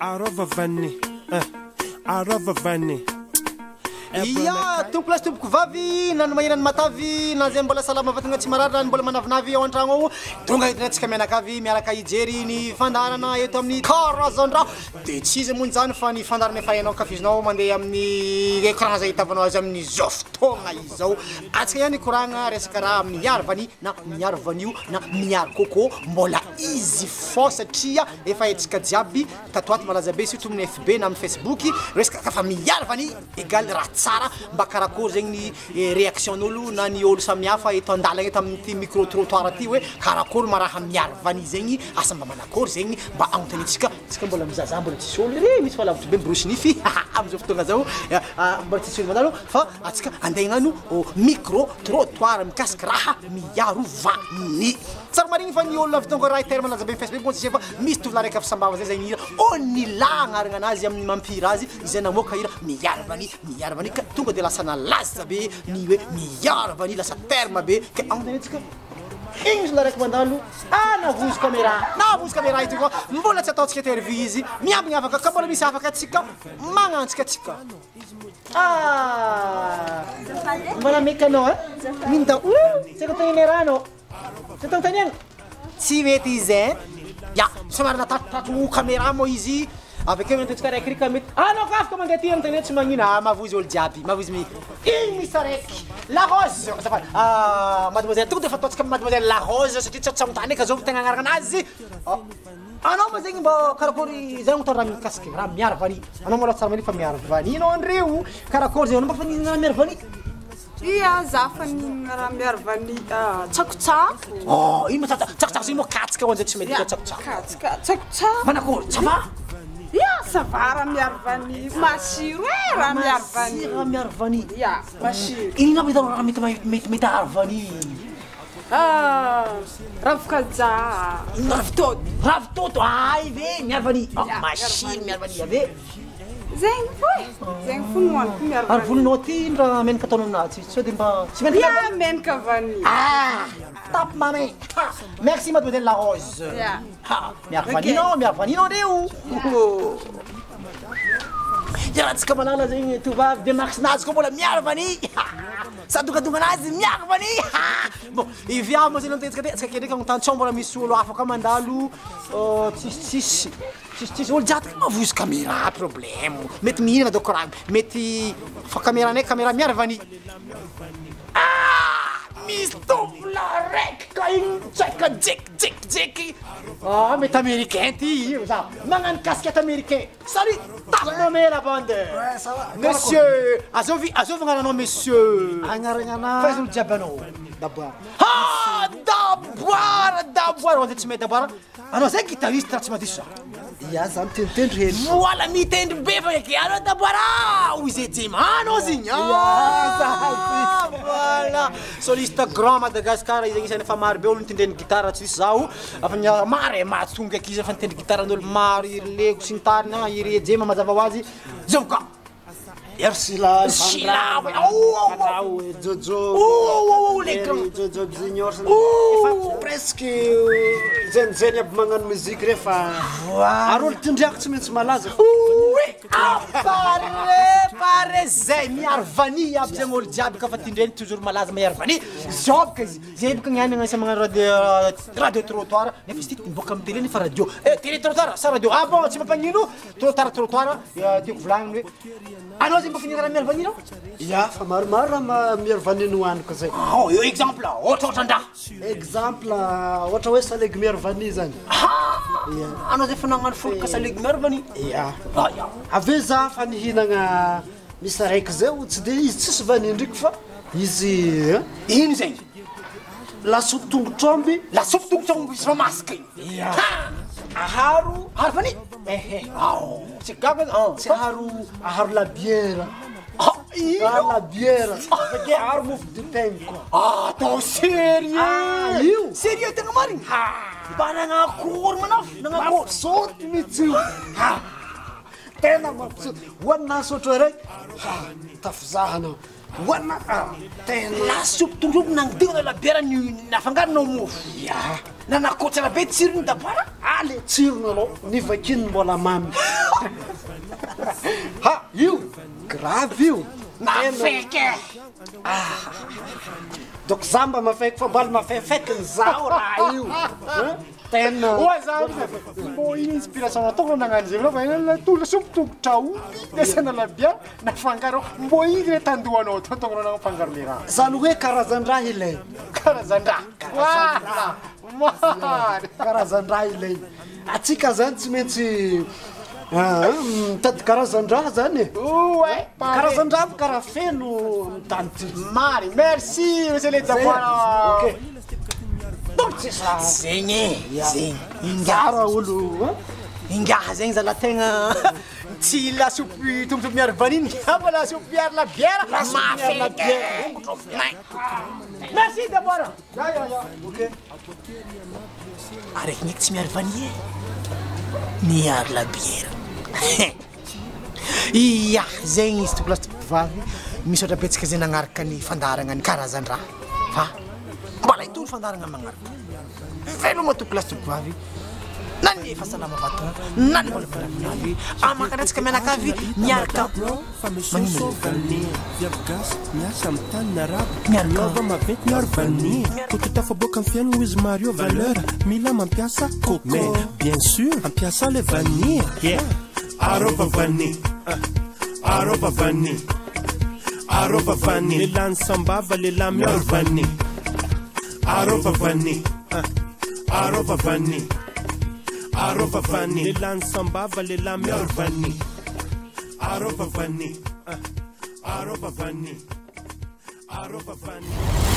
Arova vanille, arova vanille. Ia, tompoko lahy sy tompoko vavy, na ny mahina ny matavy, na izay mbola salama vatagna tsy marary, na ny mbola manavinavy ao an-tragno ao, tonga eto antsika mianakavy miaraka hijery ny fandaharana eto amin'ny Karazan-draha. Dia tsy iza moa izany fa ny fandaharana efa hainao ankafizinao mandeha amin'ny écran izay ahitavanao azy amin'izao fotoagna izao. Antsika ihany hikoragna resaka raha amin'ny miaro vanille na miaro vanio na miaro coco, mbola izy fô satria efa haintsika jiaby tato ato malaza be surtout amin'ny FB na amin'ny Facebook resaka fa miaro vanille egal raha tsara mba karakory zegny ny réaction n'olo na ny olo samihafa eto andalagna eto amin'ity micro trottoir ty hoe karakory ma raha miaro vanille zegny asa mba manakory zegny mba agnontaniantsika tsika mbola mizahazaha mbola tsisy olo ery misy fa lavitry be miborosy nify amizao fotoagna zao mbola tsisy olo mandalo fa atsika andeha hagnano micro trottoir mikasiky raha miaro vanille. Tsara marigny fa ny olona avy tonga raha terme laza be Facebook moa tsy fa misy tovolahy raika avy Sambava zay zay nihira Onila agnarana anazy amin'ny mampihira azy izay namoaka hira Miaro Vanille Miaro Vanille ka tonga de lasa nalaza be ny hoe Miaro Vanille lasa terme be ka anontaniantsika igny misy olona raiky mandalo ah navozo caméra navozo caméra ity koa mbola tsy ataontsika interview izy miambigny afaka ka mbola misy afaka atsika magnantsika atsika. Ah! Mbola meka anao eh? Minda oh! Tsy haiko atao rano. Tsy atao taniana. Tsy mety izy eh. Ya, somary natatrotratro caméra moa izy. Avy akeo antsika raiky ry ka mety. Anao ka afaka mandeha aty amin'ny tany tsy magnino. Ah, mavozy olo jiaby. Mavozy mi. Igny misy araiky. La Rose. Azafady. Ah, mademoiselle tonga de fa ataontsika mademoiselle La Rose satria tsy tsy ka zao tegna agnarana anazy. Anao ma zegny mba karakory zay no raha mikasiky raha miaro vanille. Anao maloha tsara mali fa miaro vanille anao andreo. Karakory zegny anao mba fa nihinana raha miaro vanille? Ia, za fa nihinana raha miaro vanille tsakotsako. Oh, ino ma tsakotsako zegny moa katsaka ho an'izay tsy mahita tsakotsako. Katsaka, tsakotsako. Manakory, ça va? Ia, ça va raha miaro vanille. Masiro e raha miaro vanille. Masiro raha miaro vanille. Ia, masiro. Inona aby hitanao raha mety mety mety aharo vanille? Ah, ravikajaha, ravitoto. Ravitoto, ay ve miaro vanille. Oh, masiro miaro vanille ave. Zegny fo e, zegny fo no hoaniko miaro Ary vanille. volonao ty ino raha menaka ataonao aminazy sao de mba tsy menaka miaro Ia, vanille? menaka vanille. Ah, tape ma main. Ha, merci mademoiselle La Rose. Ia. Ha, miaro Ok. vanille anao, miaro vanille anao ndreo. Iarahantsika malala zegny tovavy de marxinazy koa mbola miaro vanille. Ha, sady anazy miaro vanille. Ha. Bon, i viavy moa zegny antentsika ty, antsika ndraiky agnontany sao mbola misy olo hafa koa mandalo tsisy tsisy tsisy tsisy olo jiaby mavozo caméra problème. Mety mihinana dôko raha mety fa caméra nay caméra miaro vanille. Ah, misy tovolahy raiky ka igny mitsaika jekijekijeky. Ah, mety américain ty io za. Magnano casquette américain. Salut, tape ma main la bande. Ouais, ça va. Monsieur, azovy azovy agnaranao monsieur. Agnarana Fa izy olo jiaby anao. Daboara. Ah, Daboara, Daboara, wanzay tsy mahay Daboara. Anao zay guitariste raha tsy madiso za. Ia, za mitendritendry hely. Voilà, mitendry be fa eky anao Daboara. Hoy zay Jema anao zigny. Ah, voilà. Soliste grand Madagascar izy agnisan'ny efa maro be olo nitendreny guitare tsy diso zaho. Afa ny maro e maro tonga eky izy efa nitendry guitare n'olo maro iry Lego sy ny tariny ah, iry Jema mazava ho azy. Zao ka. Ersila, Sila, oh, oh, oh. Jojo. Oh, oh, oh, les grands. Jojo Junior. Oh. Efa presque zenizeny aby magnano musique rehefa. Ary olo tindriako tsy maintsy malaza. Oui, ah, pare, pare zay miaro vanille aby zegny olo jiaby ka fa tindreny toujours malaza miaro vanille. Zao bôka izy, zay bôka niany agnasa magnano radio radio trottoir nefa izy ty miboaka amin'ny télé nefa radio. Eh, télé trottoir sa radio? Ah bon, tsy mampagnino? Trottoir trottoir, tiako volagniny hoe anao zegny mba fa raha miaro vanille? Ia, fa maromaro raha miaro vanille nohaniko zay. Ah, io exemple, ohatrohatran-draha. Exemple, ohatra hoe salegy miaro vanille zany. Ah, anao zay fa nagnano foloka salegy miaro vanille? Ia. Ah, ia. Ave za fa nihinagna misy araiky zay tsy de izy tsisy vanille ndraiky fa izy eh, Ino zegny? lasopy tongotr'omby Lasopy tongotr'omby misy masque igny. Ia. Ha! aharo Aharo vanille? ehe Ah, tsy gaga ah. tsy aharo aharo la bière. Ah, ino? Aharo la bière. Avake aharo mofo dipain koa. Ah, atao sérieux. Ah, io. Sérieux tegna marigny? Mba nagnakory manafo, nagnakory. Mampisaoty mihitsy io. Ha! Tena mampisaoty. Hoanina sotro araiky, ha, tafizahanao. Hoanina ah, tena. Lasopy tondrobo nangidigna labiera ny nafangaronao mofo. Ya. Nanakotsana be tsirony daboara. Ah le tsirony aloha ny vakiny mbola mamy. Ha io grave io. Mafaiky e. Ah. Donc za mba mafaiky fa mbola mafaifaika ny zaho raha io. Hein? Tena. Oa za mbô ino inspiration nataoko nagnano zegny fa ino to lasopy tongotra omby asiana labiera nafangaro mbô ino le tandohanao tao nafangaro le raha. Zany hoe karazan-draha ilay. Karazan-draha. Voilà. Mary. Karazan-draha ilay. Atsika zany tsy maintsy mitady karazan-draha zany e. Ouais. Karazan-draha karaha feno amin'ny tany ty. Mary, merci monsieur le Daboara. Ok. Zegny e, zegny. Tsara olo hein? Ingaha zegny zala tegna tsy lasopy tombotombo miaro vanille fa lasopy miaro la bière. Mafaiky. Merci Daboara. Ya ya ya. Ok. Araiky ndraiky tsy miaro vanille miaro la bière. Ia, zegny izy tompoko lahy sy tompoko vavy, misaotra betsaka zay nagnaraka ny fandaharagna ny karazan-draha fa mbola hitohy ny fandaharagna magnaraka. Veloma tompoko lahy sy tompoko vavy, na ny efa salama vatagna na ny mbola mbola amankarantsika mianakavy miaraka Fa misosy vanille Viavy gasy miasa amin'ny tany arabo Miaraka. Miova maventy miaro vanille Koto tafaboaka amin'ny fiainana izy Mario valeur Mila mampiasa coco Mais bien sûr ampiasa le vanille. Yeah. Arova vanille. Arova vanille. Arova vanille. Lehilahy ny sambava lehilahy miaro vanille. Arova vanille. Arova vanille. Arova vanille. Lehilahy ny sambava lehilahy miaro vanille. Arova vanille. Arova vanille. Arova vanille.